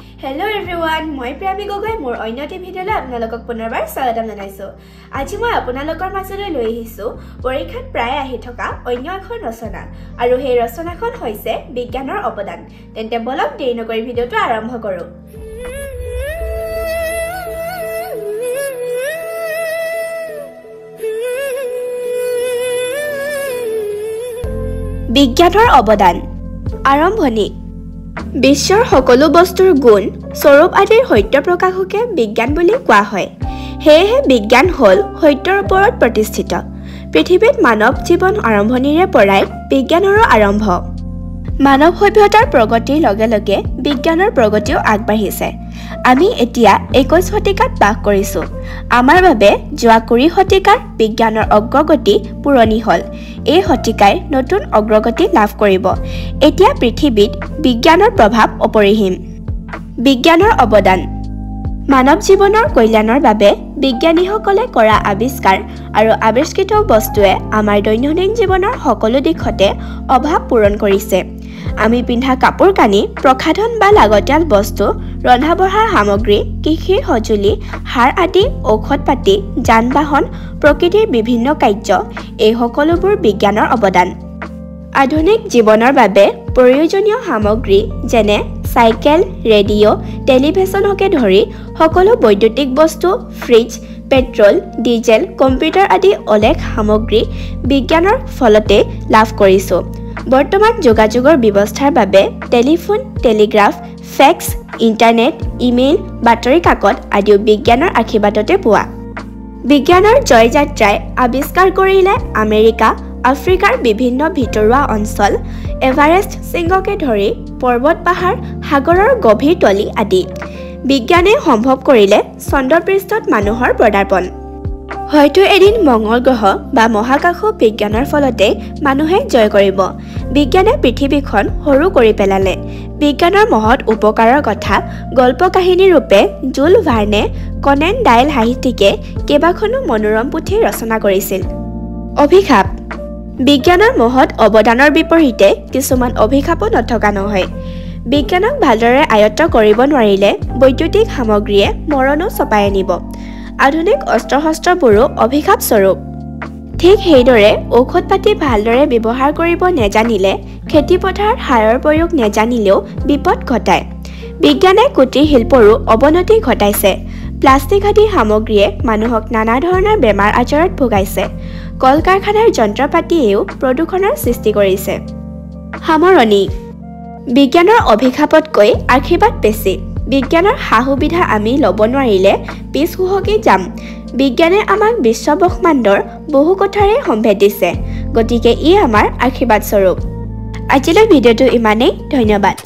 Hello' everyone, মই প্ৰিয়ামী গগৈ। মোৰ অন্য এটি ভিডিঅ'লৈ আপোনালোকক পুনৰবাৰ স্বাগতম জনাইছোঁ। আজি মই আপোনালোকৰ মাজলৈ লৈ আহিছোঁ পৰীক্ষাত প্ৰায় আহি থকা অন্য এখন ৰচনা, আৰু সেই ৰচনাখন হৈছে বিজ্ঞানৰ অৱদান। তেন্তে বলক, দেৰি নকৰি ভিডিঅ'টো আৰম্ভ কৰোঁ। বিজ্ঞানৰ অৱদান। আৰম্ভণি। বিশ্বৰ সকলো বস্তুৰ গুণ, স্বৰূপ আদিৰ সত্য প্ৰকাশকে বিজ্ঞান বুলি কোৱা হয়। সেয়েহে বিজ্ঞান হ'ল সত্যৰ ওপৰত প্ৰতিষ্ঠিত। পৃথিৱীত মানৱ জীৱন আৰম্ভণিৰে পৰাই বিজ্ঞানৰো আৰম্ভ। মানৱ সভ্যতাৰ প্ৰগতিৰ লগে লগে বিজ্ঞানৰ প্ৰগতিও আগবাঢ়িছে। আমি এতিয়া 21 শতিকাত বাস কৰিছোঁ। আমাৰ বাবে যোৱা 20 শতিকাৰ বিজ্ঞানৰ অগ্ৰগতি পুৰণি হ'ল। এই শতিকাই নতুন অগ্ৰগতি লাভ কৰিব। এতিয়া পৃথিৱীত বিজ্ঞানৰ প্ৰভাৱ অপৰিসীম। বিজ্ঞানৰ অৱদান। মানৱ জীৱনৰ কল্যাণৰ বাবে বিজ্ঞানীসকলে কৰা আৱিষ্কাৰ আৰু আৱিষ্কৃত বস্তুৱে আমাৰ দৈনন্দিন জীৱনৰ সকলো দিশতে অভাৱ পূৰণ কৰিছে। আমি পিন্ধা কাপোৰ কানি, প্ৰসাধন বা লাগতিয়াল বস্তু, ৰন্ধা বঢ়াৰ সামগ্ৰী, কৃষিৰ সঁজুলি, সাৰ আদি, ঔষধ পাতি, যান বাহন, প্ৰকৃতিৰ বিভিন্ন কাৰ্য, এই সকলোবোৰ বিজ্ঞানৰ অৱদান। আধুনিক জীৱনৰ বাবে প্ৰয়োজনীয় সামগ্ৰী যেনে চাইকেল, ৰেডিঅ', টেলিভিছনকে ধৰি সকলো বৈদ্যুতিক বস্তু, ফ্ৰিজ, পেট্ৰল, ডিজেল, কম্পিউটাৰ আদি অলেখ সামগ্ৰী বিজ্ঞানৰ ফলতেই লাভ কৰিছোঁ। বৰ্তমান যোগাযোগৰ ব্যৱস্থাৰ বাবে telephone, telegraph, fax, internet, email, বাতৰি কাকত আদিও বিজ্ঞানৰ আশীৰ্বাদতে পোৱা। বিজ্ঞানৰ জয়যাত্ৰাই আৱিষ্কাৰ কৰিলে আমেৰিকা, আফ্ৰিকাৰ বিভিন্ন ভিতৰুৱা অঞ্চল, এভাৰেষ্ট শৃংগকে ধৰি পৰ্বত পাহাৰ, সাগৰৰ গভীৰ তলি আদি। বিজ্ঞানে সম্ভৱ কৰিলে চন্দ্ৰপৃষ্ঠত মানুহৰ পদাৰ্পণ। হয়তো এদিন মংগল গ্ৰহ বা মহাকাশো বিজ্ঞানৰ ফলতে মানুহে জয় কৰিব। বিজ্ঞানে পৃথিৱীখন সৰু কৰি পেলালে। বিজ্ঞানৰ মহৎ উপকাৰৰ কথা গল্প কাহিনী ৰূপে জুল ভাৰ্নে, কনেন ডাইল সাহিত্যিকে কেইবাখনো মনোৰম পুথি ৰচনা কৰিছিল। অভিশাপ। বিজ্ঞানৰ মহৎ অৱদানৰ বিপৰীতে কিছুমান অভিশাপো নথকা নহয়। বিজ্ঞানক ভালদৰে আয়ত্ত কৰিব নোৱাৰিলে বৈদ্যুতিক সামগ্ৰীয়ে মৰণো চপাই আনিব। আধুনিক অস্ত্ৰ শস্ত্ৰবোৰো অভিশাপ স্বৰূপ। ঠিক সেইদৰে ঔষধ পাতি ভালদৰে ব্যৱহাৰ কৰিব নেজানিলে, খেতিপথাৰত সাৰৰ প্ৰয়োগ নেজানিলেও বিপদ ঘটায়। বিজ্ঞানে কুটিৰ শিল্পৰো অৱনতি ঘটাইছে। প্লাষ্টিক আদি সামগ্ৰীয়ে মানুহক নানা ধৰণৰ বেমাৰ আজাৰত ভোগাইছে। কল কাৰখানাৰ যন্ত্ৰপাতিয়েও প্ৰদূষণৰ সৃষ্টি কৰিছে। সামৰণি। বিজ্ঞানৰ অভিশাপতকৈ আশীৰ্বাদ বেছি। বিজ্ঞানৰ সা সুবিধা আমি ল'ব নোৱাৰিলে পিছ হুহকি যাম। বিজ্ঞানে আমাক বিশ্ব ব্ৰহ্মাণ্ডৰ বহু কথাৰে সম্ভেদ দিছে, গতিকে ই আমাৰ আশীৰ্বাদ স্বৰূপ। আজিলৈ ভিডিঅ'টো ইমানেই, ধন্যবাদ।